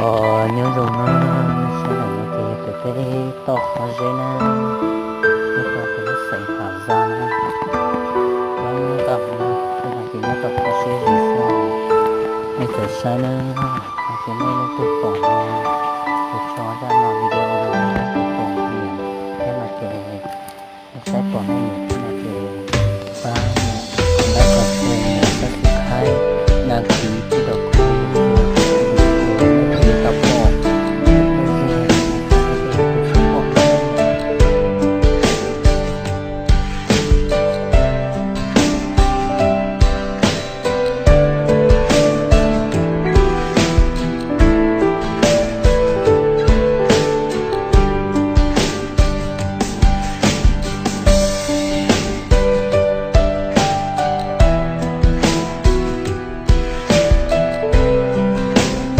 Os, nyob zoo na, nej saib ntawm no ces yog pem peb toj qhov zeb na, nej tau pem lub xeev Hav Zaj na, zoo nkauj na, tej no ces nyob rau qhov siab zim xwb. Nej txawm saib na, no ces nej leej twg pom no